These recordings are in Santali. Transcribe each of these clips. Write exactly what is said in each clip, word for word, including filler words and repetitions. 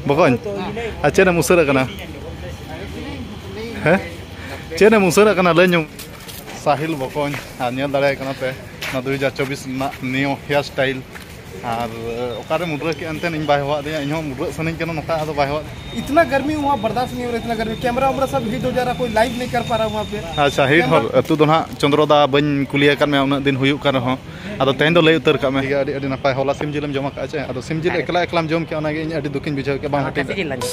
ᱵᱚᱠᱚᱧ, ᱟᱨ ᱪᱮᱫ ᱮᱢ ᱩᱥᱟᱹᱨᱟᱜ ᱠᱟᱱᱟ? ᱦᱮᱸ? ᱪᱮᱫ ᱮᱢ ᱩᱥᱟᱹᱨᱟᱜ ᱠᱟᱱᱟ, ᱞᱟᱹᱭ ᱧᱚᱜ? ᱥᱟᱦᱤᱞ ᱵᱚᱠᱚᱧ, ᱟᱨ ᱧᱮᱞ ᱫᱟᱲᱮᱭᱟᱭ ᱠᱟᱱᱟ ᱯᱮ, ᱱᱚᱣᱟ ᱫᱩ ᱦᱟᱡᱟᱨ ᱪᱚᱵᱵᱤᱥ ᱨᱮᱱᱟᱜ new hair style᱾ ᱟᱨ ᱚᱠᱟᱨᱮ ᱢᱩᱰᱨᱟᱹ ᱠᱮᱫᱼᱟ ᱮᱱᱛᱮ, ᱤᱧ ᱵᱟᱭ ᱦᱚᱦᱚᱣᱟᱫᱤᱧᱟ, ᱤᱧ ᱦᱚᱸ ᱢᱩᱰᱨᱟᱹᱜ ᱥᱟᱱᱟᱧ ᱠᱟᱱᱟ ᱱᱚᱝᱠᱟ, ᱟᱫᱚ ᱵᱟᱭ ᱦᱚᱦᱚᱣᱟᱫ᱾ इतना गर्मी हुआ, बर्दाश्त नहीं हो रहा, इतना गर्मी। कैमरा वैमरा सब हीट हो जा रहा, कोई लाइव नहीं कर पा रहा हूँ वहाँ पे। ᱟᱪᱪᱷᱟ, ᱦᱤᱴ ᱦᱚᱞ ᱟᱹᱛᱩ ᱫᱚ ᱱᱟᱦᱟᱜ ᱪᱚᱸᱫᱽᱨᱚ ᱫᱟ ᱵᱟᱹᱧ ᱠᱩᱞᱤ ᱟᱠᱟᱫ ᱢᱮᱭᱟ, ᱩᱱᱟᱹᱜ ᱫᱤᱱ ᱦᱩᱭᱩᱜ ᱠᱟᱱ ᱨᱮᱦᱚᱸ, ᱟᱫᱚ ᱛᱮᱦᱮᱧ ᱫᱚ ᱞᱟᱹᱭ ᱩᱛᱟᱹᱨ ᱠᱟᱜ ᱢᱮ᱾ ᱴᱷᱤᱠ ᱜᱮᱭᱟ, ᱟᱹᱰᱤ, ᱟᱹᱰᱤ ᱱᱟᱯᱟᱭ᱾ ᱦᱚᱞᱟ ᱥᱤᱢ ᱡᱤᱞᱮᱢ ᱡᱚᱢ ᱟᱠᱟᱫᱼᱟ ᱪᱮ? ᱟᱫᱚ ᱥᱤᱢ ᱡᱤᱞ ᱮᱠᱞᱟ ᱮᱠᱞᱟᱢ ᱡᱚᱢ ᱠᱮᱫᱼᱟ, ᱚᱱᱟᱜᱮ ᱤᱧ ᱟᱹᱰᱤ ᱫᱩᱠᱤᱧ ᱵᱩᱡᱷᱟᱹᱣ ᱠᱮᱫᱼᱟ, ᱵᱟᱝ ᱦᱟᱹᱴᱤᱧ ᱠᱟᱜ᱾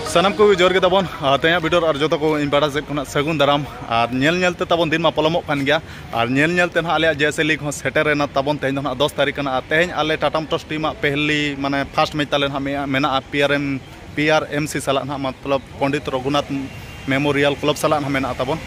ᱥᱟᱱᱟᱢ ᱠᱚᱜᱮ ᱡᱚᱦᱟᱨ ᱜᱮ ᱛᱟᱵᱚᱱ, ᱟᱨ ᱛᱮᱦᱮᱧᱟᱜ ᱵᱷᱤᱰᱤᱭᱳ ᱨᱮ ᱟᱨ ᱡᱚᱛᱚ ᱠᱚ ᱤᱧ ᱯᱟᱦᱴᱟ ᱥᱮᱫ ᱠᱷᱚᱱᱟᱜ ᱥᱟᱹᱜᱩᱱ ᱫᱟᱨᱟᱢ᱾ ᱟᱨ ᱧᱮᱞ ᱧᱮᱞ ᱛᱮ ᱛᱟᱵᱚᱱ ᱫᱤᱱ ᱢᱟ ᱯᱚᱞᱚᱢᱚᱜ ᱠᱟᱱ ᱜᱮᱭᱟ, ᱟᱨ ᱧᱮᱞ ᱧᱮᱞ ᱛᱮ ᱱᱟᱦᱟᱜ ᱟᱞᱮᱭᱟᱜ ᱡᱮ ᱮᱥ ᱮ ᱞᱤᱜᱽ ᱦᱚᱸ ᱥᱮᱴᱮᱨ ᱮᱱᱟ ᱛᱟᱵᱚᱱ᱾ ᱛᱮᱦᱮᱧ ᱫᱚ ᱱᱟᱦᱟᱜ ᱫᱚᱥ ᱛᱟᱹᱨᱤᱠᱷ ᱠᱟᱱᱟ, ᱟᱨ ᱛᱮᱦᱮᱧ ᱟᱞᱮ ᱴᱟᱴᱟ ᱢᱳᱴᱚᱨᱥ ᱴᱤᱢᱟᱜ ᱯᱮᱦᱞᱤ, ᱢᱟᱱᱮ, ᱯᱷᱟᱥᱴ ᱢᱮᱪ ᱛᱟᱞᱮ ᱱᱟᱦᱟᱜ ᱢᱮ-, ᱢᱮᱱᱟᱜᱼᱟ ᱯᱤ ᱟᱨ ᱮᱢ, ᱯᱤ ᱟᱨ ᱮᱢ ᱥᱤ ᱥᱟᱞᱟᱜ ᱱᱟᱦᱟᱜ, ᱢᱚᱛᱞᱚᱵ ᱯᱚᱱᱰᱤᱛ ᱨᱚᱜᱷᱩᱱᱟᱛᱷ ᱢᱮᱢᱳᱨᱤᱭᱟᱞ ᱠᱞᱟᱵᱽ ᱥᱟᱞᱟᱜ ᱱᱟᱦᱟᱜ ᱢᱮᱱᱟᱜᱼᱟ ᱛᱟᱵᱚᱱ᱾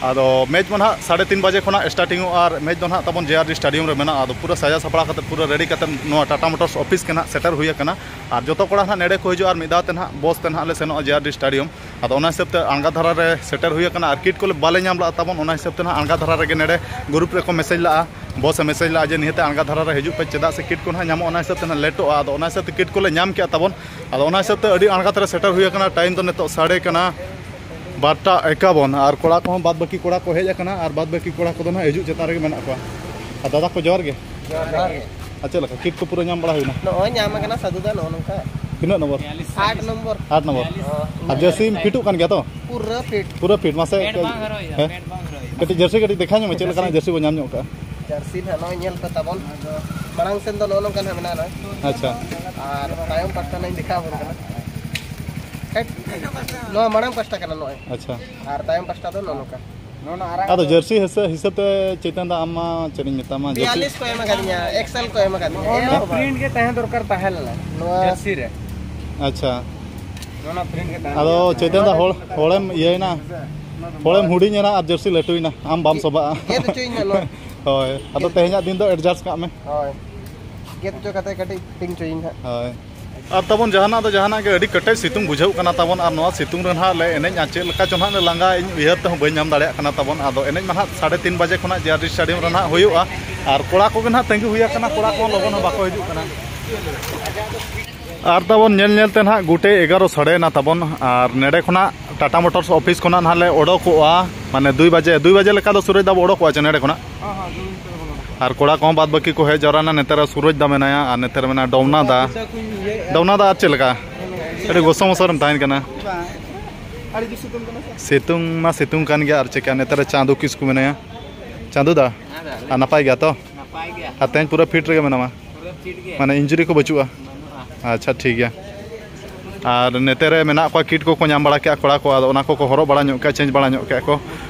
ᱟᱫᱚ ᱢᱮᱪ ᱢᱟ ᱱᱟᱦᱟᱜ ᱥᱟᱲᱮ ᱛᱤᱱ ᱵᱟᱡᱮ ᱠᱷᱚᱱᱟᱜ ᱥᱴᱟᱨᱴᱤᱝᱚᱜᱼᱟ, ᱟᱨ ᱢᱮᱪ ᱫᱚ ᱱᱟᱦᱟᱜ ᱛᱟᱵᱚᱱ ᱡᱮ ᱟᱨ ᱰᱤ ᱥᱴᱮᱰᱤᱭᱟᱢ ᱨᱮ ᱢᱮᱱᱟᱜᱼᱟ᱾ ᱟᱫᱚ ᱯᱩᱨᱟᱹ ᱥᱟᱡᱟᱣ ᱥᱟᱯᱲᱟᱣ ᱠᱟᱛᱮ, ᱯᱩᱨᱟᱹ ᱨᱮᱰᱤ ᱠᱟᱛᱮ ᱱᱚᱣᱟ ᱴᱟᱴᱟ ᱢᱳᱴᱚᱨᱥ ᱚᱯᱷᱤᱥ ᱜᱮ ᱱᱟᱦᱟᱜ ᱥᱮᱴᱮᱨ ᱦᱩᱭ ᱟᱠᱟᱱᱟ᱾ ᱟᱨ ᱡᱚᱛᱚ ᱠᱚᱲᱟ ᱱᱟᱦᱟᱜ ᱱᱮᱰᱮ ᱠᱚ ᱦᱤᱡᱩᱜᱼᱟ, ᱟᱨ ᱢᱤᱫ ᱫᱷᱟᱣ ᱛᱮ ᱱᱟᱦᱟᱜ ᱵᱚᱥ ᱛᱮ ᱱᱟᱦᱟᱜ ᱞᱮ ᱥᱮᱱᱚᱜᱼᱟ ᱡᱮ ᱟᱨ ᱰᱤ ᱥᱴᱮᱰᱤᱭᱟᱢ᱾ ᱟᱫᱚ ᱚᱱᱟ ᱦᱤᱥᱟᱹᱵ ᱛᱮ ᱟᱬᱜᱟ ᱫᱷᱟᱨᱟ ᱨᱮ ᱥᱮᱴᱮᱨ ᱦᱩᱭ ᱟᱠᱟᱱᱟ, ᱟᱨ ᱠᱤᱴ ᱠᱚᱞᱮ ᱵᱟᱞᱮ ᱧᱟᱢ ᱞᱮᱫᱼᱟ ᱛᱟᱵᱚᱱ, ᱚᱱᱟ ᱦᱤᱥᱟᱹᱵ ᱛᱮ ᱱᱟᱦᱟᱜ ᱟᱬᱜᱟ ᱫᱷᱟᱨᱟ ᱨᱮᱜᱮ ᱱᱮᱰᱮ ᱜᱨᱩᱯ ᱨᱮᱠᱚ ᱢᱮᱥᱮᱡᱽ ᱞᱟᱜᱼᱟ, ᱵᱚᱥ ᱮ ᱢᱮᱥᱮᱡᱽ ᱞᱟᱜᱼᱟ ᱡᱮ ᱱᱤᱦᱟᱹᱛ ᱟᱬᱜᱟ ᱫᱷᱟᱨᱟ ᱨᱮ ᱦᱤᱡᱩᱜ ᱯᱮ, ᱪᱮᱫᱟᱜ ᱥᱮ ᱠᱤᱴ ᱠᱚ ᱱᱟᱦᱟᱜ ᱧᱟᱢᱚᱜᱼᱟ, ᱚᱱᱟ ᱦᱤᱥᱟᱹᱵ ᱛᱮ ᱱᱟᱦᱟᱜ ᱞᱮᱴᱚᱜᱼᱟ᱾ ᱟᱫᱚ ᱚᱱᱟ ᱦᱤᱥᱟᱹᱵ ᱛᱮ ᱠᱤᱴ ᱠᱚᱞᱮ ᱧᱟᱢ ᱠᱮᱫᱼᱟ ᱛᱟᱵᱚᱱ᱾ ᱟᱫᱚ ᱚᱱᱟ ᱦᱤᱥᱟᱹᱵ ᱛᱮ ᱟᱹᱰᱤ ᱟᱬᱜᱟᱛ ᱨᱮ ᱥᱮᱴᱮᱨ ᱦᱩᱭ ᱟᱠᱟᱱᱟ᱾ ᱴᱟᱭᱤᱢ ᱫᱚ ᱱᱤᱛᱚᱜ ᱥᱟᱰᱮ ᱠᱟᱱᱟ ᱵᱟᱨᱚᱴᱟ ᱮᱠᱟᱵᱚᱱ, ᱟᱨ ᱠᱚᱲᱟ ᱠᱚᱦᱚᱸ ᱵᱟᱫ ᱵᱟᱹᱠᱤ ᱠᱚᱲᱟ ᱠᱚ ᱦᱮᱡ ᱟᱠᱟᱱᱟ, ᱟᱨ ᱵᱟᱫ ᱵᱟᱹᱠᱤ ᱠᱚᱲᱟ ᱠᱚᱫᱚ ᱱᱟᱦᱟᱜ ᱦᱤᱡᱩᱜ ᱪᱮᱛᱟᱱ ᱨᱮᱜᱮ ᱢᱮᱱᱟᱜ ᱠᱚᱣᱟ᱾ ᱟᱨ ᱫᱟᱫᱟ ᱠᱚ, ᱡᱚᱦᱟᱨ ᱜᱮ᱾ ᱡᱚᱦᱟᱨ ᱜᱮ᱾ ᱟᱨ ᱪᱮᱫ ᱞᱮᱠᱟ ᱠᱤᱴ ᱠᱚ ᱯᱩᱨᱟᱹ ᱧᱟᱢ ᱵᱟᱲᱟ ᱦᱩᱭᱱᱟ? ᱱᱚᱜᱼᱚᱭ ᱧᱟᱢ ᱟᱠᱟᱱᱟ ᱥᱟᱹᱫᱷᱩ ᱫᱟ, ᱱᱚᱜᱼᱚ ᱱᱚᱝᱠᱟ᱾ ᱛᱤᱱᱟᱹᱜ ᱱᱚᱢᱵᱚᱨ? ᱟᱴ ᱱᱚᱢᱵᱚᱨ᱾ ᱟᱴ ᱱᱚᱢᱵᱚᱨ᱾ ᱦᱚᱸ᱾ ᱟᱨ ᱡᱟᱹᱨᱥᱤ ᱯᱷᱤᱴᱚᱜ ᱠᱟᱱ ᱜᱮᱭᱟ ᱛᱚ? ᱯᱩᱨᱟᱹ ᱯᱷᱤᱴ᱾ ᱯᱩᱨᱟᱹ ᱯᱷᱤᱴ, ᱢᱟᱥᱮ᱾ ᱯᱮᱱᱴ ᱵᱟᱝ ᱦᱚᱨᱚᱜ ᱦᱩᱭᱩᱜᱼᱟ, ᱦᱮᱸ? ᱯᱮᱱᱴ ᱵᱟᱝ ᱦᱚᱨᱚᱜ ᱦᱩᱭᱩᱜᱼᱟ᱾ ᱠᱟᱹᱴᱤᱡ ᱡᱟᱹᱨᱥᱤ ᱠᱟᱹᱴᱤᱡ ᱫᱮᱠᱷᱟᱣ ᱧᱚᱜ ᱢᱮ, ᱪᱮᱫ ᱞᱮᱠᱟᱱᱟᱜ ᱡᱟᱹᱨᱥᱤ ᱵᱚᱱ ᱧᱟᱢ ᱧᱚᱜ ᱠᱟᱜᱼᱟ? ᱡᱟᱹᱨᱥᱤ ᱱᱟᱦᱟᱜ ᱱᱚᱜᱼᱚᱭ ᱧᱮᱞ ᱯᱮ ᱛᱟᱵᱚᱱ, ᱢᱟᱲᱟᱝ ᱥᱮᱱ ᱫᱚ ᱱᱚᱜᱼᱚ ᱱᱚᱝᱠᱟ ᱱᱟᱦᱟᱜ ᱢᱮᱱᱟᱜᱼᱟ ᱱᱚᱜᱼᱚᱭ᱾ ᱟᱪᱪᱷᱟ᱾ ᱟᱨ ᱛᱟᱭᱚᱢ ᱯᱟᱥᱴᱟ ᱱᱟᱜ ᱤᱧ ᱫᱮᱠᱷᱟᱣ ᱟᱵᱚᱱ ᱠᱟᱱᱟ᱾ ᱦᱮᱴ, ᱱᱚᱣᱟ ᱢᱟᱲᱟᱝ ᱯᱟᱥᱴᱟ ᱠᱟᱱᱟ ᱱᱚᱜᱼᱚᱭ᱾ ᱟᱪᱪᱷᱟ᱾ ᱟᱨ ᱛᱟᱭᱚᱢ ᱯᱟᱥᱴᱟ ᱫᱚ ᱱᱚᱜᱼᱚ ᱱᱚᱝᱠᱟ᱾ ᱟᱫᱚ ᱡᱟᱹᱨᱥᱤ ᱦᱤᱥᱟᱹ-, ᱦᱤᱥᱟᱹᱵ ᱛᱮ ᱪᱮᱛᱟᱱ ᱫᱚ ᱟᱢ ᱢᱟ ᱪᱮᱫ ᱤᱧ ᱢᱮᱛᱟᱢᱟ, ᱡᱟᱹᱨᱥᱤ ᱵᱤᱭᱟᱞᱤᱥ ᱠᱚ ᱮᱢ ᱟᱠᱟᱫᱤᱧᱟ, ᱮᱠᱥᱮᱞ ᱠᱚ ᱮᱢ ᱟᱠᱟᱫᱤᱧᱟ᱾ ᱚᱱᱟ ᱮᱢ ᱦᱚᱸ ᱯᱨᱤᱱᱴ ᱜᱮ ᱛᱟᱦᱮᱸ ᱫᱚᱨᱠᱟᱨ ᱛᱟᱦᱮᱸ ᱞᱮᱱᱟ ᱱᱚᱣᱟ ᱡᱟᱹᱨᱥᱤ ᱨᱮ᱾ ᱟᱪᱪᱷᱟ᱾ ᱚᱱᱟ ᱯᱨᱤᱱᱴ ᱜᱮ ᱛᱟᱦᱮᱸ ᱟᱫᱚ ᱫᱚᱨᱠᱟᱨ᱾ ᱪᱮᱛᱟᱱ ᱫᱚ ᱦᱚᱲ, ᱦᱚᱲᱮᱢ ᱤᱭᱟᱹᱭᱮᱱᱟ, ᱦᱚᱲᱮᱢ ᱦᱩᱰᱤᱧᱮᱱᱟ ᱟᱨ ᱡᱟᱹᱨᱥᱤ ᱞᱟᱹᱴᱩᱭᱮᱱᱟ, ᱟᱢ ᱵᱟᱢ ᱥᱚᱵᱷᱟᱜᱼᱟ᱾ ᱜᱮᱫ ᱦᱚᱪᱚᱭᱤᱧ ᱢᱮ ᱱᱚᱣᱟ᱾ ᱦᱳᱭ, ᱟᱫᱚ ᱛᱮᱦᱮᱧᱟᱜ ᱫᱤᱱ ᱫᱚ adjust ᱠᱟᱜ ᱢᱮ᱾ ᱦᱳᱭ, ᱜᱮᱫ ᱦᱚᱪᱚ ᱠᱟᱛᱮ ᱠᱟᱹᱴᱤᱡ ᱯᱷᱤᱴᱤᱝ ᱦᱚᱪᱚᱭᱤᱧ ᱦᱟᱸᱜ᱾ ᱦᱳᱭ᱾ ᱟᱨ ᱛᱟᱵᱚᱱ ᱡᱟᱦᱟᱱᱟᱜ ᱫᱚ ᱡᱟᱦᱟᱱᱟᱜ ᱜᱮ ᱟᱹᱰᱤ ᱠᱮᱴᱮᱡ ᱥᱤᱛᱩᱝ ᱵᱩᱡᱷᱟᱹᱜ ᱠᱟᱱᱟ ᱛᱟᱵᱚᱱ, ᱟᱨ ᱱᱚᱣᱟ ᱥᱤᱛᱩᱝ ᱨᱮ ᱱᱟᱦᱟᱜ ᱞᱮ ᱮᱱᱮᱡᱼᱟ, ᱪᱮᱫ ᱞᱮᱠᱟ ᱪᱚ ᱱᱟᱦᱟᱜ ᱞᱮ ᱞᱟᱸᱜᱟ, ᱤᱧ ᱩᱭᱦᱟᱹᱨ ᱛᱮᱦᱚᱸ ᱵᱟᱹᱧ ᱧᱟᱢ ᱫᱟᱲᱮᱭᱟᱜ ᱠᱟᱱᱟ ᱛᱟᱵᱚᱱ᱾ ᱟᱫᱚ ᱮᱱᱮᱡ ᱢᱟ ᱱᱟᱦᱟᱜ ᱥᱟᱲᱮ ᱛᱤᱱ ᱵᱟᱡᱮ ᱠᱷᱚᱱᱟᱜ ᱡᱮ ᱟᱨ ᱰᱤ ᱥᱴᱮᱰᱤᱭᱟᱢ ᱨᱮ ᱱᱟᱦᱟᱜ ᱦᱩᱭᱩᱜᱼᱟ, ᱟᱨ ᱠᱚᱲᱟ ᱠᱚᱜᱮ ᱱᱟᱦᱟᱜ ᱛᱟᱺᱜᱤ ᱦᱩᱭ ᱟᱠᱟᱱᱟ, ᱠᱚᱲᱟ ᱠᱚᱦᱚᱸ ᱞᱚᱜᱚᱱ ᱦᱚᱸ ᱵᱟᱠᱚ ᱦᱤᱡᱩᱜ ᱠᱟᱱᱟ᱾ ᱟᱨ ᱛᱟᱵᱚᱱ ᱧᱮᱞ ᱧᱮᱞ ᱛᱮ ᱱᱟᱦᱟᱜ ᱜᱚᱴᱮ ᱮᱜᱟᱨᱚ ᱥᱟᱰᱮᱭᱮᱱᱟ ᱛᱟᱵᱚᱱ᱾ ᱟᱨ ᱱᱮᱰᱮ ᱠᱷᱚᱱᱟᱜ ᱴᱟᱴᱟ ᱢᱳᱴᱚᱨᱥ ᱚᱯᱷᱤᱥ ᱠᱷᱚᱱᱟᱜ ᱱᱟᱦᱟᱜ ᱞᱮ ᱚᱰᱚᱠᱚᱜᱼᱟ, ᱢᱟᱱᱮ ᱫᱩᱭ ᱵᱟᱡᱮ, ᱫᱩᱭ ᱵᱟᱡᱮ ᱞᱮᱠᱟ ᱫᱚ ᱥᱩᱨᱚᱡᱽ ᱫᱟ ᱵᱚ ᱚᱰᱚᱠᱚᱜᱼᱟ ᱪᱮ ᱱᱮᱰᱮ ᱠᱷᱚᱱᱟᱜ? ᱟᱨ ᱠᱚᱲᱟ ᱠᱚᱦᱚᱸ ᱵᱟᱫ ᱵᱟᱹᱠᱤ ᱠᱚ ᱦᱮᱡ ᱡᱟᱣᱨᱟᱭᱮᱱᱟ᱾ ᱱᱮᱛᱟᱨ ᱥᱩᱨᱚᱡᱽ ᱫᱟ ᱢᱮᱱᱟᱭᱟ ᱟᱨ ᱱᱮᱛᱟᱨ ᱢᱮᱱᱟᱭᱟ ᱰᱚᱢᱱᱟ ᱫᱟ᱾ ᱰᱚᱢᱱᱟ ᱫᱟ, ᱟᱨ ᱪᱮᱫ ᱞᱮᱠᱟ? ᱟᱹᱰᱤ ᱜᱚᱥᱚ ᱢᱚᱥᱚ ᱨᱮᱢ ᱛᱟᱦᱮᱱ ᱠᱟᱱᱟ᱾ ᱥᱤᱛᱩᱝ ᱢᱟ ᱥᱤᱛᱩᱝ ᱠᱟᱱ ᱜᱮᱭᱟ, ᱟᱨ ᱪᱮᱠᱟ ᱱᱮᱛᱟᱨ ᱪᱟᱸᱫᱚ ᱠᱤᱥᱠᱩ ᱢᱮᱱᱟᱭᱟ᱾ ᱪᱟᱸᱫᱚ ᱫᱟ, ᱟᱨ ᱱᱟᱯᱟᱭ ᱜᱮᱭᱟ ᱛᱚ? ᱱᱟᱯᱟᱭ ᱜᱮᱭᱟ᱾ ᱟᱨ ᱛᱮᱦᱮᱧ ᱯᱩᱨᱟᱹ ᱯᱷᱤᱴ ᱨᱮᱜᱮ ᱢᱮᱱᱟᱢᱟ? ᱯᱩᱨᱟᱹ ᱯᱷᱤᱴ ᱜᱮ᱾ ᱢᱟᱱᱮ ᱤᱱᱡᱩᱨᱤ ᱠᱚ ᱵᱟᱹᱪᱩᱜᱼᱟ? ᱵᱟᱹᱱᱩᱜᱼᱟ᱾ ᱟᱪᱪᱷᱟ, ᱴᱷᱤᱠ ᱜᱮᱭᱟ᱾ ᱟᱨ ᱱᱮᱛᱮ ᱨᱮ ᱢᱮᱱᱟᱜ ᱠᱚᱣᱟ, ᱠᱤᱴ ᱠᱚᱠᱚ ᱧᱟᱢ ᱵᱟᱲᱟ ᱠᱮᱜᱼᱟ ᱠᱚᱲᱟ ᱠᱚ, ᱟᱫᱚ ᱚᱱᱟ ᱠᱚᱠᱚ ᱦᱚᱨᱚᱜ ᱵᱟᱲᱟ ᱧᱚᱜ ᱠᱮᱜᱼᱟ, ᱪᱮᱧᱡᱽ ᱵᱟᱲᱟ ᱧᱚᱜ ᱠᱮᱜᱼᱟ ᱠᱚ᱾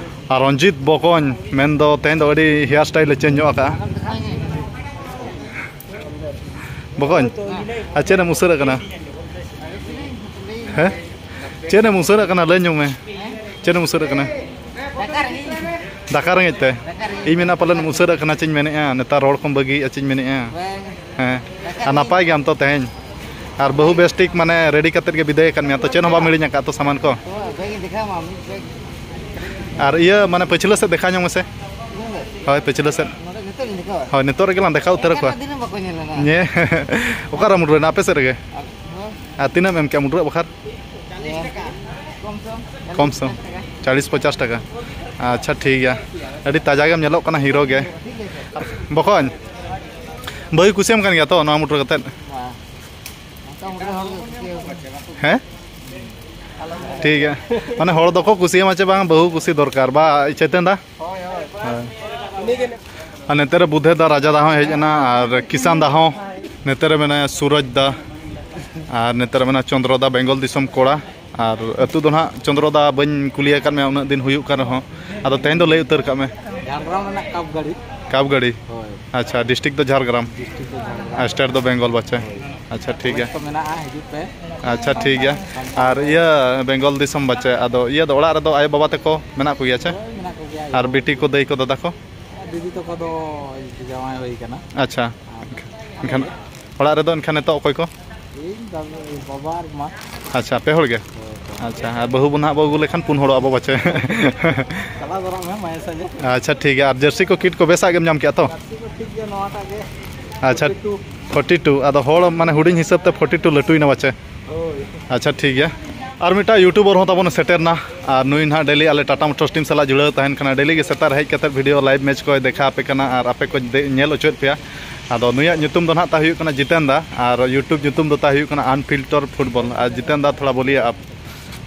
ᱟᱨ ᱨᱚᱧᱡᱤᱛ ᱵᱚᱠᱚᱧ ᱢᱮᱱᱫᱚ ᱛᱮᱦᱮᱧ ᱫᱚ ᱟᱹᱰᱤ ᱦᱮᱭᱟᱨ ᱥᱴᱟᱭᱤᱞ ᱮ ᱪᱮᱧᱡᱽ ᱧᱚᱜ ᱟᱠᱟᱜᱼᱟ᱾ ᱵᱚᱠᱚᱧ, ᱟᱨ ᱪᱮᱫ ᱮᱢ ᱩᱥᱟᱹᱨᱟᱜ ᱠᱟᱱᱟ? ᱦᱮᱸ? ᱪᱮᱫ ᱮᱢ ᱩᱥᱟᱹᱨᱟᱜ ᱠᱟᱱᱟ? ᱞᱟᱹᱭ ᱧᱚᱜ ᱢᱮ᱾ ᱪᱮᱫ ᱮᱢ ᱩᱥᱟᱹᱨᱟᱜ ᱠᱟᱱᱟ? ᱫᱟᱠᱟ ᱨᱮᱸᱜᱮᱡ ᱛᱮ? ᱤᱧ ᱢᱮᱱᱟ ᱯᱟᱞᱮᱱ ᱩᱥᱟᱹᱨᱟᱜ ᱠᱟᱱᱟ ᱪᱮᱧ ᱢᱮᱱᱮᱫᱼᱟ, ᱱᱮᱛᱟᱨ ᱨᱚᱲ ᱠᱚᱢ ᱵᱟᱹᱜᱤᱭᱮᱫᱼᱟ ᱪᱮᱧ ᱢᱮᱱᱮᱫᱼᱟ᱾ ᱦᱮᱸ᱾ ᱟᱨ ᱱᱟᱯᱟᱭ ᱜᱮᱭᱟᱢ ᱛᱚ ᱛᱮᱦᱮᱧ? ᱟᱨ ᱵᱟᱹᱦᱩ ᱵᱮᱥ ᱴᱷᱤᱠ ᱢᱟᱱᱮ ᱨᱮᱰᱤ ᱠᱟᱛᱮᱫ ᱜᱮ ᱵᱤᱫᱟᱹᱭ ᱟᱠᱟᱫ ᱢᱮᱭᱟ ᱛᱚ, ᱪᱮᱫ ᱦᱚᱸ ᱵᱟᱢ ᱦᱤᱲᱤᱧ ᱟᱠᱟᱫ ᱛᱚ ᱥᱟᱢᱟᱱ ᱠᱚ? ᱟᱨ ᱤᱭᱟᱹ ᱢᱟᱱᱮ ᱯᱟᱹᱪᱷᱞᱟᱹ ᱥᱮᱫ ᱫᱮᱠᱷᱟᱣ ᱧᱚᱜ ᱢᱮᱥᱮ᱾ ᱦᱳᱭ, ᱯᱟᱹᱪᱷᱞᱟᱹ ᱥᱮᱫ᱾ ᱦᱳᱭ, ᱱᱤᱛᱚᱜ ᱨᱮᱜᱮ ᱞᱟᱝ ᱫᱮᱠᱷᱟᱣ ᱩᱛᱟᱹᱨ ᱟᱠᱚᱣᱟ᱾ ᱧᱮ-, ᱚᱠᱟᱨᱮᱢ ᱩᱰᱩᱠ ᱮᱱᱟ? ᱟᱯᱮ ᱥᱮᱫ ᱨᱮᱜᱮ? ᱟᱨ ᱛᱤᱱᱟᱹᱜ ᱮᱢ ᱮᱢ ᱠᱮᱜᱼᱟ ᱢᱩᱰᱨᱟᱹᱜ ᱵᱟᱠᱷᱟᱨ? ᱠᱚᱢ ᱥᱚᱢ᱾ ᱪᱟᱞᱤᱥ ᱯᱚᱪᱟᱥ ᱴᱟᱠᱟ᱾ ᱟᱪᱪᱷᱟ, ᱴᱷᱤᱠ ᱜᱮᱭᱟ᱾ ᱟᱹᱰᱤ ᱛᱟᱡᱟ ᱜᱮᱢ ᱧᱮᱞᱚᱜ ᱠᱟᱱᱟ, ᱦᱤᱨᱳ ᱜᱮ᱾ ᱵᱚᱠᱚᱧ, ᱵᱟᱹᱦᱩᱭ ᱠᱩᱥᱤᱭᱟᱢ ᱠᱟᱱ ᱜᱮᱭᱟ ᱛᱚ ᱱᱚᱣᱟ ᱢᱩᱰᱨᱟᱹ ᱠᱟᱛᱮᱫ? ᱦᱮᱸ? ᱴᱷᱤᱠ ᱜᱮᱭᱟ᱾ ᱢᱟᱱᱮ ᱦᱚᱲ ᱫᱚᱠᱚ ᱠᱩᱥᱤᱭᱟᱢᱟ ᱪᱮ ᱵᱟᱝ, ᱵᱟᱹᱦᱩ ᱠᱩᱥᱤ ᱫᱚᱨᱠᱟᱨ ᱵᱟ, ᱪᱮᱛᱚᱱ ᱫᱟ? ᱦᱳᱭ᱾ ᱟᱨ ᱱᱚᱛᱮ ᱨᱮ ᱵᱩᱫᱷᱮ ᱫᱟ, ᱨᱟᱡᱟ ᱫᱟ ᱦᱚᱸ ᱦᱮᱡ ᱮᱱᱟ, ᱟᱨ ᱠᱤᱥᱟᱱ ᱫᱟ ᱦᱚᱸ᱾ ᱱᱚᱛᱮ ᱨᱮ ᱢᱮᱱᱟᱭᱟ ᱥᱩᱨᱚᱡᱽ ᱫᱟ, ᱟᱨ ᱱᱚᱛᱮ ᱨᱮ ᱢᱮᱱᱟᱭᱟ ᱪᱚᱱᱫᱨᱚ ᱫᱟ, ᱵᱮᱝᱜᱚᱞ ᱫᱤᱥᱚᱢ ᱠᱚᱲᱟ᱾ ᱟᱨ ᱟᱹᱛᱩ ᱫᱚ ᱱᱟᱦᱟᱜ ᱪᱚᱱᱫᱨᱚ ᱫᱟ ᱵᱟᱹᱧ ᱠᱩᱞᱤ ᱟᱠᱟᱫ ᱢᱮᱭᱟ, ᱩᱱᱟᱹᱜ ᱫᱤᱱ ᱦᱩᱭᱩᱜ ᱠᱟᱱ ᱨᱮᱦᱚᱸ, ᱟᱫᱚ ᱛᱮᱦᱮᱧ ᱫᱚ ᱞᱟᱹᱭ ᱩᱛᱟᱹᱨ ᱠᱟᱜ ᱢᱮ᱾ ᱡᱷᱟᱲᱜᱨᱟᱢ ᱨᱮᱱᱟᱜ ᱠᱟᱯᱜᱟᱲᱤ᱾ ᱠᱟᱯᱜᱟᱲᱤ? ᱦᱳᱭ᱾ ᱟᱪᱪᱷᱟ, ᱰᱤᱥᱴᱨᱤᱠᱴ ᱫᱚ ᱡᱷᱟᱲᱜᱨᱟᱢ? ᱰᱤᱥᱴᱨᱤᱠᱴ ᱫᱚ ᱡᱷᱟᱲᱜᱨᱟᱢ᱾ ᱟᱨ ᱥᱴᱮᱴ ᱫᱚ ᱵᱮᱝᱜᱚᱞ ᱵᱟᱪᱮ? ᱦᱳᱭ᱾ ᱟᱪᱪᱷᱟ, ᱴᱷᱤᱠ ᱜᱮᱭᱟ᱾ ᱠᱚ ᱢᱮᱱᱟᱜᱼᱟ, ᱦᱤᱡᱩᱜ ᱯᱮ᱾ ᱟᱪᱪᱷᱟ, ᱴᱷᱤᱠ ᱜᱮᱭᱟ᱾ ᱟᱨ ᱤᱭᱟᱹ ᱵᱮᱝᱜᱚᱞ ᱫᱤᱥᱚᱢ ᱵᱟᱪᱮ, ᱟᱫᱚ ᱤᱭᱟᱹ ᱫᱚ ᱚᱲᱟᱜ ᱨᱮᱫᱚ ᱟᱭᱳ ᱵᱟᱵᱟ ᱛᱟᱠᱚ ᱢᱮᱱᱟᱜ ᱠᱚᱜᱮᱭᱟ ᱪᱮ? ᱦᱳᱭ, ᱢᱮᱱᱟᱜ ᱠᱚᱜᱮᱭᱟ᱾ ᱟᱨ ᱵᱤᱴᱤ ᱠᱚ, ᱫᱟᱹᱭ ᱠᱚ, ᱫᱟᱫᱟ ᱠᱚ? ᱫᱤᱫᱤ ᱛᱟᱠᱚ ᱫᱚ ᱡᱟᱶᱟᱭ ᱦᱩᱭ ᱠᱟᱱᱟ᱾ ᱟᱪᱪᱷᱟ, ᱟᱨ ᱮᱱᱠᱷᱟᱱ ᱚᱲᱟᱜ ᱨᱮᱫᱚ ᱮᱱᱠᱷᱟᱱ ᱱᱤᱛᱚᱜ ᱚᱠᱚᱭ ᱠᱚ? ᱤᱧ, ᱵᱟᱵᱟ, ᱵᱟᱵᱟ ᱟᱨ ᱢᱟ᱾ ᱟᱪᱪᱷᱟ, ᱯᱮ ᱦᱚᱲ ᱜᱮ? ᱦᱳᱭ, ᱦᱳᱭ᱾ ᱟᱪᱪᱷᱟ, ᱟᱨ ᱵᱟᱹᱦᱩ ᱵᱚᱱ ᱦᱟᱸᱜ ᱵᱚ ᱟᱹᱜᱩ ᱞᱮᱠᱷᱟᱱ ᱯᱩᱱ ᱦᱚᱲᱚᱜ ᱟᱵᱚ ᱯᱟᱪᱮ᱾ ᱪᱟᱞᱟᱣ ᱫᱟᱨᱟᱢ ᱢᱮ ᱢᱟᱭᱟ ᱥᱟᱡᱮ᱾ ᱟᱪᱪᱷᱟ, ᱴᱷᱤᱠ ᱜᱮᱭᱟ᱾ ᱟᱨ ᱡᱟᱹᱨᱥᱤ ᱠᱚ, ᱠᱤᱴ ᱠᱚ ᱵᱮᱥᱟᱜ ᱜᱮᱢ ᱧᱟᱢ ᱠᱮᱜᱼᱟ ᱛᱚ? ᱡᱟᱹᱨᱥᱤ ᱠᱚ ᱴᱷᱤᱠ ᱜᱮᱭᱟ, ᱱᱚᱣᱟᱴᱟᱜ ᱜᱮ᱾ ᱟᱪᱪᱷᱟ᱾ ᱴᱩ᱾ ᱯᱷᱳᱨᱴᱤ ᱴᱩ, ᱟᱫᱚ ᱦᱚᱲ ᱢᱟᱱᱮ ᱦᱩᱰᱤᱧ ᱦᱤᱥᱟᱹᱵ ᱛᱮ ᱯᱷᱳᱨᱴᱤ ᱴᱩ ᱞᱟᱹᱴᱩᱭᱮᱱᱟ ᱯᱟᱪᱮ᱾ ᱦᱳᱭ᱾ ᱟᱪᱪᱷᱟ, ᱴᱷᱤᱠ ᱜᱮᱭᱟ᱾ ᱟᱨ ᱢᱤᱫᱴᱟᱝ YouTuber ᱦᱚᱸ ᱛᱟᱵᱚᱱ ᱥᱮᱴᱮᱨᱱᱟ, ᱟᱨ ᱱᱩᱭ ᱱᱟᱦᱟᱜ daily ᱟᱞᱮ Tata Motors team ᱥᱟᱞᱟᱜ ᱡᱩᱲᱟᱹᱣ ᱛᱟᱦᱮᱱ ᱠᱟᱱᱟ, daily ᱜᱮ ᱥᱮᱛᱟᱜ ᱨᱮ ᱦᱮᱡ ᱠᱟᱛᱮ video live match ᱠᱚᱭ ᱫᱮᱠᱷᱟᱣ ᱟᱯᱮ ᱠᱟᱱᱟ ᱟᱨ ᱟᱯᱮ ᱠᱚ ᱫᱮ-, ᱧᱮᱞ ᱦᱚᱪᱚᱭᱮᱫ ᱯᱮᱭᱟ᱾ ᱟᱫᱚ ᱱᱩᱭᱟᱜ ᱧᱩᱛᱩᱢ ᱫᱚ ᱱᱟᱦᱟᱜ ᱛᱟᱭ ᱦᱩᱭᱩᱜ ᱠᱟᱱᱟ ᱡᱤᱛᱮᱱ ᱫᱟ, ᱟᱨ YouTube ᱧᱩᱛᱩᱢ ᱫᱚ ᱛᱟᱭ ᱦᱩᱭᱩᱜ ᱠᱟᱱᱟ Unfilter Football᱾ ᱟᱨ ᱡᱤᱛᱮᱱ ᱫᱟ, ᱛᱷᱚᱲᱟ ᱵᱳᱞᱤᱭᱮ ᱟᱯ᱾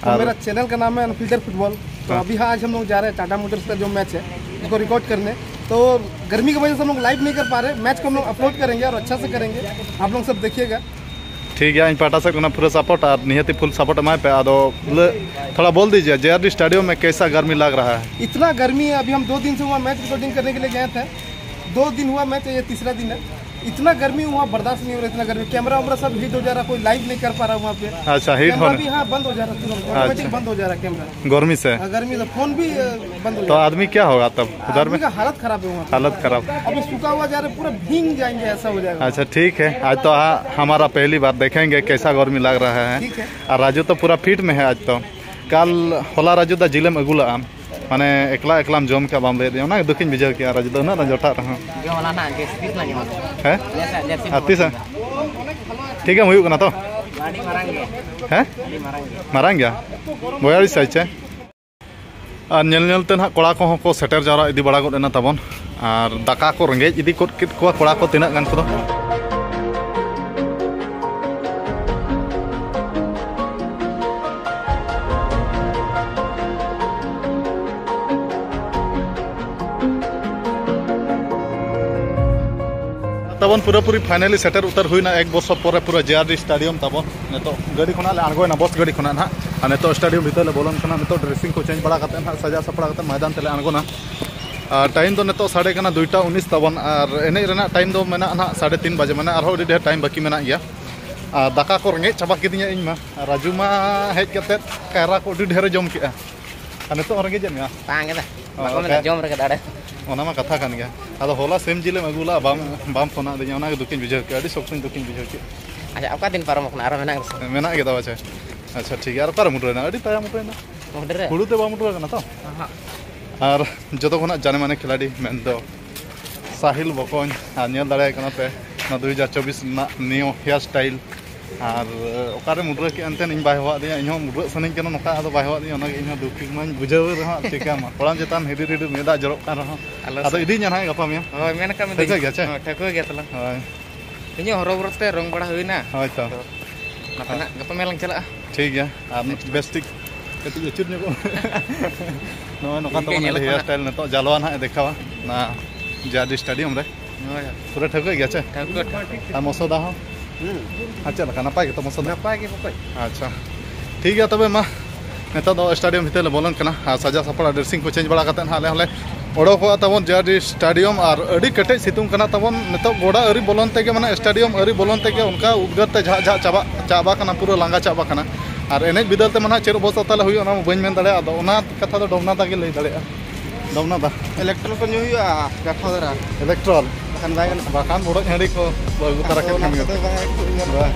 तो ᱟᱨ मेरा चैनल का नाम है अनफिल्टर फुटबॉल। तो हाँ। अभी हाँ, आज हम लोग जा रहे हैं टाटा मोटर्स का जो मैच है, उसको रिकॉर्ड करने। तो गर्मी की वजह से हम लोग लाइव नहीं कर पा रहे, मैच को हम लोग अपलोड करेंगे और अच्छा से करेंगे, आप लोग सब देखिएगा। ठीक है, इन पाटा से कोना पूरा सपोर्ट और निहती फुल सपोर्ट हमारे पे। आदो ले, थोड़ा बोल दीजिए, जेआरडी स्टेडियम में कैसा गर्मी लग रहा है? इतना गर्मी है, अभी हम दो दिन से वहाँ मैच रिकॉर्डिंग करने के लिए गए थे, दो दिन हुआ मैच, ये तीसरा दिन है। इतना गर्मी वहाँ बर्दाश्त नहीं हो रहा, इतना गर्मी, कैमरा वैमरा सब हीट हो जा रहा, कोई लाइव नहीं कर पा रहा वहाँ पे। अच्छा, हीट कैमरा होने भी, हाँ, बंद हो जा रहा, तुरंत ऑटोमेटिक अच्छा। बंद हो जा रहा कैमरा। गर्मी से? हाँ, गर्मी से फोन भी अ, बंद हो तो जा रहा। आदमी क्या होगा तब उधर आदमी में? का हालत खराब है वहाँ पे। हालत खराब। अभी सूखा हुआ जा रहा है, पूरा भींग जाएंगे, ऐसा हो जाएगा। अच्छा, ठीक है, आज तो आ, हमारा पहली बार, देखेंगे कैसा गर्मी लग रहा है। ठीक है। और राजू तो पूरा फिट में है आज तो। कल होला राजू दा जिलेम अगुला। ᱢᱟᱱᱮ ᱮᱠᱞᱟ ᱮᱠᱞᱟᱢ ᱡᱚᱢ ᱠᱮᱜᱼᱟ, ᱵᱟᱢ ᱞᱟᱹᱭ ᱟᱹᱫᱤᱧᱟ, ᱚᱱᱟ ᱜᱮ ᱫᱩᱠᱤᱧ ᱵᱩᱡᱷᱟᱹᱣ ᱠᱮᱜᱼᱟ᱾ ᱨᱟᱡᱩ ᱫᱚ ᱩᱱᱟᱹᱜ ᱞᱟᱝ ᱡᱚᱴᱟᱜ ᱨᱮᱦᱚᱸ᱾ ᱡᱚᱢ ᱟᱞᱟᱝ ᱦᱟᱸᱜ ᱡᱟᱹᱥᱛᱤ ᱞᱟᱝ ᱡᱚᱢᱟ᱾ ᱦᱮᱸ? ᱡᱟᱹᱥᱛᱤ ᱟᱨ ᱛᱤᱥ ᱦᱟᱸᱜ? ᱴᱷᱤᱠ ᱜᱮᱢ ᱦᱩᱭᱩᱜ ᱠᱟᱱᱟ ᱛᱚ? ᱟᱹᱰᱤ ᱢᱟᱨᱟᱝ ᱜᱮ᱾ ᱦᱮᱸ? ᱟᱹᱰᱤ ᱢᱟᱨᱟᱝ ᱜᱮ᱾ ᱢᱟᱨᱟᱝ ᱜᱮᱭᱟ? ᱵᱚᱭᱟᱞᱤᱥ ᱥᱟᱭᱤᱡ ᱪᱮ? ᱟᱨ ᱧᱮᱞ ᱧᱮᱞ ᱛᱮ ᱱᱟᱦᱟᱜ ᱠᱚᱲᱟ ᱠᱚᱦᱚᱸ ᱠᱚ ᱥᱮᱴᱮᱨ ᱡᱟᱣᱨᱟ ᱤᱫᱤ ᱵᱟᱲᱟ ᱜᱚᱫ ᱮᱱᱟ ᱛᱟᱵᱚᱱ᱾ ᱟᱨ ᱫᱟᱠᱟ ᱠᱚ ᱨᱮᱸᱜᱮᱡ ᱤᱫᱤ ᱜᱚᱫ ᱠᱮᱫ ᱠᱚᱣᱟ ᱠᱚᱲᱟ ᱠᱚ ᱛᱤᱱᱟᱹᱜ ᱜᱟᱱ ᱠᱚᱫᱚ᱾ ᱛᱟᱵᱚᱱ ᱯᱩᱨᱟᱹᱯᱩᱨᱤ finally ᱥᱮᱴᱮᱨ ᱩᱛᱟᱹᱨ ᱦᱩᱭᱱᱟ, ᱮᱠ ᱵᱚᱪᱷᱚᱨ ᱯᱚᱨᱮ ᱯᱩᱨᱟᱹ ᱡᱮᱟᱨᱰᱤ ᱥᱴᱮᱰᱤᱭᱟᱢ ᱛᱟᱵᱚᱱ᱾ ᱱᱤᱛᱚᱜ ᱜᱟᱹᱰᱤ ᱠᱷᱚᱱᱟᱜ ᱞᱮ ᱟᱬᱜᱚᱭᱮᱱᱟ, ᱵᱚᱥ ᱜᱟᱹᱰᱤ ᱠᱷᱚᱱᱟᱜ ᱱᱟᱦᱟᱜ, ᱟᱨ ᱱᱤᱛᱚᱜ ᱥᱴᱮᱰᱤᱭᱟᱢ ᱵᱷᱤᱛᱟᱹᱨ ᱞᱮ ᱵᱚᱞᱚᱱ ᱠᱟᱱᱟ᱾ ᱱᱤᱛᱚᱜ ᱰᱨᱮᱥᱤᱝ ᱠᱚ ᱪᱮᱧᱡᱽ ᱵᱟᱲᱟ ᱠᱟᱛᱮ ᱱᱟᱦᱟᱜ, ᱥᱟᱡᱟᱣ ᱥᱟᱯᱲᱟᱣ ᱠᱟᱛᱮ ᱢᱚᱭᱫᱟᱱ ᱛᱮᱞᱮ ᱟᱬᱜᱚᱱᱟ᱾ ᱟᱨ ᱴᱟᱭᱤᱢ ᱫᱚ ᱱᱤᱛᱚᱜ ᱥᱟᱰᱮ ᱠᱟᱱᱟ ᱫᱩᱭᱴᱟ ᱩᱱᱤᱥ ᱛᱟᱵᱚᱱ, ᱟᱨ ᱮᱱᱮᱡ ᱨᱮᱱᱟᱜ ᱴᱟᱭᱤᱢ ᱫᱚ ᱢᱮᱱᱟᱜᱼᱟ ᱱᱟᱦᱟᱜ ᱥᱟᱲᱮ ᱛᱤᱱ ᱵᱟᱡᱮ, ᱢᱟᱱᱮ ᱟᱨᱦᱚᱸ ᱟᱹᱰᱤ ᱰᱷᱮᱨ ᱴᱟᱭᱤᱢ ᱵᱟᱹᱠᱤ ᱢᱮᱱᱟᱜ ᱜᱮᱭᱟ᱾ ᱟᱨ ᱫᱟᱠᱟ ᱠᱚ ᱨᱮᱸᱜᱮᱡ ᱪᱟᱵᱟ ᱠᱤᱫᱤᱧᱟ ᱤᱧ ᱢᱟ᱾ ᱟᱨ ᱨᱟᱡᱩ ᱢᱟ ᱦᱮᱡ ᱠᱟᱛᱮ ᱠᱟᱭᱨᱟ ᱠᱚ ᱟᱹᱰᱤ ᱰᱷᱮᱨᱮ ᱡᱚᱢ ᱠᱮᱜᱼᱟ᱾ ᱟᱨ ᱱᱤᱛᱚᱜ ᱦᱚᱸ ᱨᱮᱸᱜᱮᱡ ᱮᱫ ᱢᱮᱭᱟ? ᱵᱟᱝ ᱜᱮᱫᱟ, ᱚ, ᱵᱟᱠᱚ ᱢᱮᱱᱟ ᱦᱮᱸ᱾ ᱡᱚᱢ ᱨᱮᱜᱮ ᱫᱟᱲᱮ᱾ ᱚᱱᱟ ᱢᱟ ᱠᱟᱛᱷᱟ ᱠᱟᱱ ᱜᱮᱭᱟ᱾ ᱟᱫᱚ ᱦᱚᱞᱟ ᱥᱤᱢ ᱡᱤᱞᱮᱢ ᱟᱹᱜᱩ ᱞᱟᱜᱼᱟ, ᱵᱟᱢ, ᱵᱟᱢ ᱯᱷᱳᱱ ᱟᱹᱫᱤᱧᱟ, ᱚᱱᱟᱜᱮ ᱫᱩᱠᱤᱧ ᱵᱩᱡᱷᱟᱹᱣ ᱠᱮᱜᱼᱟ, ᱟᱹᱰᱤ ᱥᱚᱠᱛᱚᱧ ᱫᱩᱠᱤᱧ ᱵᱩᱡᱷᱟᱹᱣ ᱠᱮᱜᱼᱟ᱾ ᱟᱪᱪᱷᱟ, ᱚᱠᱟ ᱫᱤᱱ ᱯᱟᱨᱚᱢ ᱟᱠᱟᱱᱟ? ᱟᱨᱚ ᱢᱮᱱᱟᱜ ᱜᱮᱥᱮ? ᱢᱮᱱᱟᱜ ᱜᱮᱫᱟ ᱯᱟᱪᱮ᱾ ᱟᱪᱪᱷᱟ, ᱴᱷᱤᱠ ᱜᱮᱭᱟ᱾ ᱟᱨ ᱚᱠᱟᱨᱮᱢ ᱩᱰᱩᱠ ᱮᱱᱟ? ᱟᱹᱰᱤ ᱛᱟᱭᱚᱢ ᱩᱰᱩᱠ ᱮᱱᱟ᱾ ᱦᱩᱲᱩ ᱛᱮ ᱵᱟᱢ ᱩᱰᱩᱠ ᱟᱠᱟᱱᱟ ᱛᱚ? ᱟᱨ ᱡᱚᱛᱚ ᱠᱷᱚᱱᱟᱜ ᱡᱟᱱᱮ ᱢᱟᱱᱮ ᱠᱷᱤᱞᱟᱲᱤ ᱢᱮᱱᱫᱚ ᱥᱟᱦᱤᱞ ᱵᱚᱠᱚᱧ, ᱟᱨ ᱧᱮᱞ ᱫᱟᱲᱮᱭᱟᱭ ᱠᱟᱱᱟ ᱯᱮ, ᱱᱚᱣᱟ ᱫᱩ ᱦᱟᱡᱟᱨ ᱪᱚᱵᱵᱤᱥ ᱨᱮᱱᱟᱜ ᱱᱤᱭᱩ ᱦᱮᱭᱟᱨ ᱥᱴᱟᱭᱤᱞ᱾ ᱟᱨ ᱚᱠᱟᱨᱮ ᱢᱩᱰᱨᱟᱹ ᱠᱮᱫ ᱮᱱᱛᱮ ᱤᱧ ᱵᱟᱭ ᱦᱚᱦᱚᱣᱟᱫᱤᱧᱟ, ᱤᱧ ᱦᱚᱸ ᱢᱩᱰᱨᱟᱹᱜ ᱥᱟᱱᱟᱧ ᱠᱟᱱᱟ ᱱᱚᱝᱠᱟ, ᱟᱫᱚ ᱵᱟᱭ ᱦᱚᱦᱚᱣᱟᱫᱤᱧᱟ, ᱚᱱᱟᱜᱮ ᱤᱧ ᱦᱚᱸ ᱫᱩᱠ ᱢᱟᱧ ᱵᱩᱡᱷᱟᱹᱣ ᱨᱮᱦᱚᱸ ᱪᱤᱠᱟᱹᱭᱟᱢᱟ, ᱠᱚᱲᱟᱢ ᱪᱮᱛᱟᱱ ᱦᱤᱰᱤᱨ ᱦᱤᱰᱤᱨ ᱢᱮᱫ ᱫᱟᱜ ᱡᱚᱨᱚᱜ ᱠᱟᱱ ᱨᱮᱦᱚᱸ᱾ ᱟᱞᱚ ᱟᱫᱚ ᱥᱮ᱾ ᱤᱫᱤᱧᱟ ᱱᱟᱦᱟᱜ ᱜᱟᱯᱟ ᱢᱮᱭᱟᱝ᱾ ᱦᱳᱭ, ᱢᱮᱱ ᱟᱠᱟᱫ ᱢᱮ ᱴᱷᱟᱹᱣᱠᱟᱹ ᱫᱤᱱ᱾ ᱜᱮᱭᱟ ᱪᱮ? ᱦᱳᱭ, ᱴᱷᱟᱹᱣᱠᱟᱹ ᱜᱮᱭᱟ ᱛᱟᱞᱟᱝ᱾ ᱦᱳᱭ᱾ ᱤᱧᱟᱹᱜ ᱦᱚᱨᱚᱵᱚᱨᱚ ᱛᱮ ᱨᱚᱝ ᱵᱟᱲᱟ ᱦᱩᱭᱱᱟ᱾ ᱦᱳᱭ ᱛᱚ᱾ ᱛᱚ, ᱱᱟᱥᱮᱱᱟᱜ ᱜᱟᱯᱟ ᱢᱮᱭᱟᱝ ᱞᱟᱝ ᱪᱟᱞᱟᱜᱼᱟ᱾ ᱴᱷᱤᱠ ᱜᱮᱭᱟ, ᱟᱨ ᱱᱮᱠᱥᱴ ᱵᱮᱥ ᱴᱷᱤᱠ ᱠᱟᱹᱴᱤᱡ ᱟᱹᱪᱩᱨ ᱧᱚᱜᱚᱜ ᱢᱮ᱾ ᱱᱚᱜᱼᱚᱭ ᱱᱚᱝᱠᱟ ᱤᱱᱠᱟᱹ ᱛᱟᱵᱚᱱ ᱧᱮᱞᱚᱜ ᱦᱮᱭᱟᱨ ᱠᱟᱱᱟ᱾ ᱥᱴᱟᱭᱤᱞ ᱱᱤᱛᱚᱜ ᱡᱟᱞᱣᱟ ᱱᱟᱦᱟᱜ ᱮ ᱫᱮᱠᱷᱟᱣᱟ ᱚᱱᱟ ᱡᱮ ᱟᱨ ᱰᱤ ᱥᱴᱮᱰᱤᱭᱟᱢ ᱨᱮ᱾ ᱦᱳᱭ, ᱦᱳᱭ᱾ ᱯᱩᱨᱟᱹ ᱴᱷᱟᱹᱣᱠᱟᱹ ᱜᱮᱭᱟ ᱪᱮ? ᱴᱷᱟᱹᱣᱠᱟᱹ, ᱴᱷᱟᱹᱣᱠᱟᱹ᱾ ᱟᱨ ᱢᱚᱥᱚᱫᱟ ᱦᱚᱸ? ᱦᱩᱸ᱾ ᱟᱨ ᱪᱮᱫ ᱞᱮᱠᱟ, ᱱᱟᱯᱟᱭ ᱜᱮᱛᱚ ᱢᱚᱥᱚᱫᱟ? ᱱᱟᱯᱟᱭ ᱜᱮ ᱵᱚᱠᱚᱧ᱾ ᱟᱪᱪᱷᱟ, ᱴᱷᱤᱠ ᱜᱮᱭᱟ ᱛᱚᱵᱮ ᱢᱟ, ᱱᱤᱛᱚᱜ ᱫᱚ ᱥᱴᱮᱰᱤᱭᱟᱢ ᱵᱷᱤᱛᱤᱨ ᱞᱮ ᱵᱚᱞᱚᱱ ᱠᱟᱱᱟ᱾ ᱟᱨ ᱥᱟᱡᱟᱣ ᱥᱟᱯᱲᱟᱣ ᱰᱨᱮᱥᱤᱝ ᱠᱚ ᱪᱮᱧᱡᱽ ᱵᱟᱲᱟ ᱠᱟᱛᱮᱫ ᱦᱟᱸᱜ ᱟᱞᱮ ᱦᱚᱸᱞᱮ ᱚᱰᱚᱠᱚᱜᱼᱟ ᱛᱟᱵᱚᱱ ᱡᱮ ᱟᱨ ᱰᱤ ᱥᱴᱮᱰᱤᱭᱟᱢ᱾ ᱟᱨ ᱟᱹᱰᱤ ᱠᱮᱴᱮᱡ ᱥᱤᱛᱩᱝ ᱠᱟᱱᱟ ᱛᱟᱵᱚᱱ ᱱᱤᱛᱚᱜ, ᱜᱚᱰᱟ ᱟᱹᱣᱨᱤ ᱵᱚᱞᱚᱱ ᱛᱮᱜᱮ, ᱢᱟᱱᱮ ᱥᱴᱮᱰᱤᱭᱟᱢ ᱟᱹᱣᱨᱤ ᱵᱚᱞᱚᱱ ᱛᱮᱜᱮ ᱚᱱᱠᱟ ᱩᱫᱽᱜᱟᱹᱨ ᱛᱮ ᱡᱷᱟᱜ ᱡᱷᱟᱜ ᱪᱟᱵᱟᱜ ᱪᱟᱵᱟ ᱠᱟᱱᱟ, ᱯᱩᱨᱟᱹ ᱞᱟᱸᱜᱟ ᱪᱟᱵᱟ ᱠᱟᱱᱟ᱾ ᱟᱨ ᱮᱱᱮᱡ ᱵᱤᱫᱟᱹᱞ ᱛᱮ ᱢᱟ ᱱᱟᱦᱟᱜ ᱪᱮᱫ ᱚᱵᱚᱥᱛᱟ ᱛᱟᱞᱮ ᱦᱩᱭᱩᱜᱼᱟ, ᱚᱱᱟ ᱢᱟ ᱵᱟᱹᱧ ᱢᱮᱱ ᱫᱟᱲᱮᱭᱟᱜᱼᱟ᱾ ᱟᱫᱚ ᱚᱱᱟ ᱠᱟᱛᱷᱟ ᱫᱚ ᱰᱚᱢᱱᱟ ᱫᱟ ᱜᱮ ᱞᱟᱹᱭ ᱫᱟᱲᱮᱭᱟᱜᱼᱟ᱾ ᱰᱚᱢᱱᱟ ᱫᱟ᱾ ᱤᱞᱮᱠᱴᱨᱚᱞ ᱠᱚ ᱧᱩ ᱦᱩᱭᱩᱜᱼᱟ ᱜᱟᱯᱟ ᱫᱷᱟᱨᱟ᱾ ᱤᱞᱮᱠᱴᱨᱚᱞ? ᱵᱟᱠᱷᱟᱱ ᱵᱟᱭ ᱜᱟᱱᱚᱜᱼᱟ᱾ ᱵᱟᱠᱷᱟᱱ ᱵᱚᱰᱚᱡ ᱦᱟᱺᱰᱤ ᱠᱚ ᱟᱹᱜᱩ ᱛᱟᱨᱟ ᱠᱮᱫ ᱚᱱᱟ ᱠᱷᱟᱱ ᱜᱮ᱾ ᱠᱚᱫᱚ ᱵᱟᱭ ᱜᱟᱱᱚᱜᱼᱟ᱾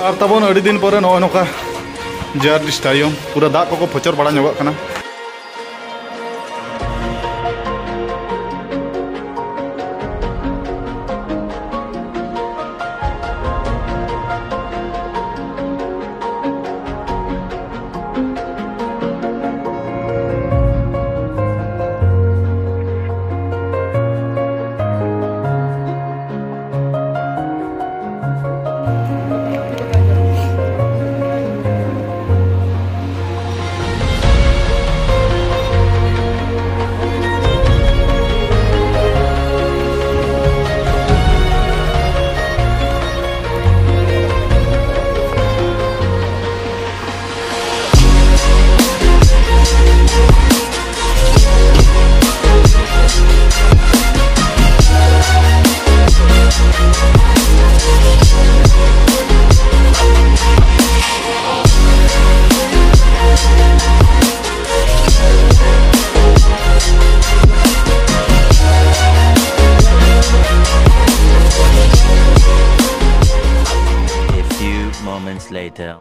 ᱟᱨ ᱛᱟᱵᱚᱱ ᱟᱹᱰᱤ ᱫᱤᱱ ᱯᱚᱨᱮ ᱱᱚᱜᱼᱚᱭ ᱱᱚᱝᱠᱟ ᱡᱮ ᱟᱨ ᱰᱤ ᱥᱴᱮᱰᱤᱭᱟᱢ ᱯᱩᱨᱟᱹ ᱫᱟᱜ ᱠᱚᱠᱚ ᱯᱷᱚᱪᱚᱨ ᱵᱟᱲᱟ ᱧᱚᱜᱚᱜ ᱠᱟᱱᱟ᱾ A few moments later.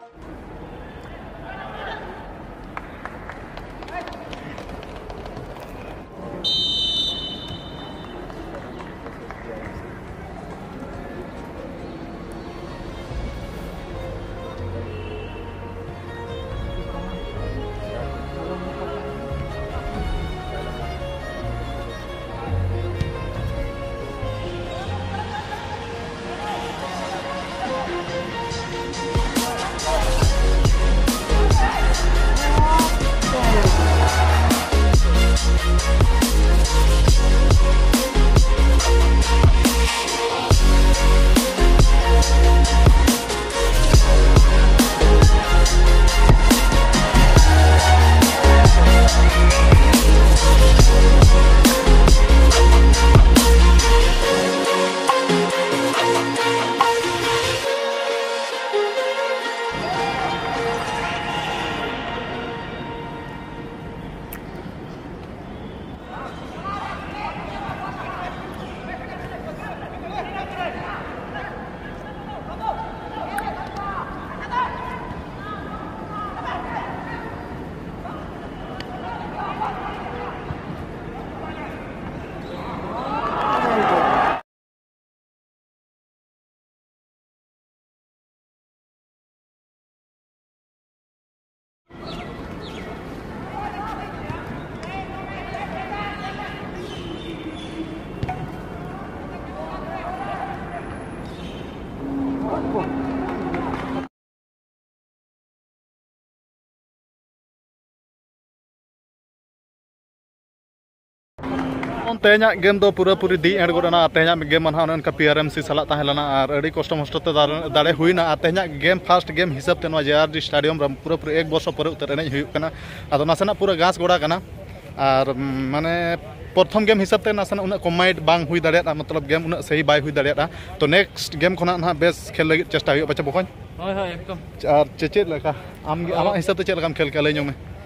ᱛᱮᱦᱮᱧᱟᱜ ᱜᱮᱢ ᱫᱚ ᱯᱩᱨᱟᱹᱯᱩᱨᱤ ᱫᱤ ᱮᱱᱰ ᱜᱚᱫ ᱮᱱᱟ᱾ ᱟᱨ ᱛᱮᱦᱮᱧᱟᱜ ᱜᱮᱢ ᱢᱟ ᱱᱟᱦᱟᱜ ᱚᱱᱮ ᱚᱱᱠᱟ ᱯᱤ ᱟᱨ ᱮᱢ ᱥᱤ ᱥᱟᱞᱟᱜ ᱛᱟᱦᱮᱸ ᱞᱮᱱᱟ ᱟᱨ ᱟᱹᱰᱤ ᱠᱚᱥᱴᱚ ᱢᱚᱥᱴᱚ ᱛᱮ ᱫᱟᱲᱮ, ᱫᱟᱲᱮ ᱦᱩᱭᱱᱟ᱾ ᱟᱨ ᱛᱮᱦᱮᱧᱟᱜ ᱜᱮᱢ ᱯᱷᱟᱥᱴ ᱜᱮᱢ ᱦᱤᱥᱟᱹᱵ ᱛᱮ ᱱᱚᱣᱟ ᱡᱮ ᱟᱨ ᱰᱤ ᱥᱴᱮᱰᱤᱭᱟᱢ ᱨᱮ ᱯᱩᱨᱟᱹᱯᱩᱨᱤ ᱮᱠ ᱵᱚᱨᱥᱚ ᱯᱚᱨᱮ ᱩᱛᱟᱹᱨ ᱮᱱᱮᱡ ᱦᱩᱭᱩᱜ ᱠᱟᱱᱟ᱾ ᱟᱫᱚ ᱱᱟᱥᱮᱱᱟᱜ ᱯᱩᱨᱟᱹ ᱜᱷᱟᱥ ᱜᱚᱲᱟ ᱠᱟᱱᱟ᱾ ᱟᱨ ᱢᱟᱱᱮ ᱯᱨᱚᱛᱷᱚᱢ ᱜᱮᱢ ᱦᱤᱥᱟᱹᱵ ᱛᱮ ᱱᱟᱥᱮᱱᱟᱜ ᱩᱱᱟᱹᱜ ᱠᱚᱢᱵᱟᱭᱤᱱᱰ ᱵᱟᱝ ᱦᱩᱭ ᱫᱟᱲᱮᱭᱟᱜᱼᱟ, ᱢᱚᱛᱞᱚᱵ ᱜᱮᱢ ᱩᱱᱟᱹᱜ ᱥᱟᱹᱦᱤ ᱵᱟᱭ ᱦᱩᱭ ᱫᱟᱲᱮᱭᱟᱜᱼᱟ᱾ ᱛᱚ ᱱᱮᱠᱥᱴ ᱜᱮᱢ ᱠᱷᱚᱱᱟᱜ ᱱᱟᱦᱟᱜ ᱵᱮᱥ ᱠᱷᱮᱞ ᱞᱟᱹᱜᱤᱫ ᱪᱮᱥᱴᱟ ᱦᱩᱭᱩᱜᱼᱟ ᱯᱟᱪᱮ ᱵᱚᱠᱚᱧ᱾ ᱦᱳᱭ, ᱦᱳᱭ, ᱮᱠᱫᱚᱢ᱾ ᱟᱨ ᱪᱮ-, ᱪᱮᱫ ᱞᱮᱠᱟ ᱟᱢ ᱜᱮ ᱟᱢᱟᱜ ᱦᱤᱥᱟᱹᱵ ᱛᱮ ᱪᱮᱫ ᱞᱮᱠᱟᱢ ᱠᱷᱮᱞ ᱠᱮᱜᱼᱟ, ᱞᱟᱹᱭ ᱧᱚᱜ ᱢᱮ᱾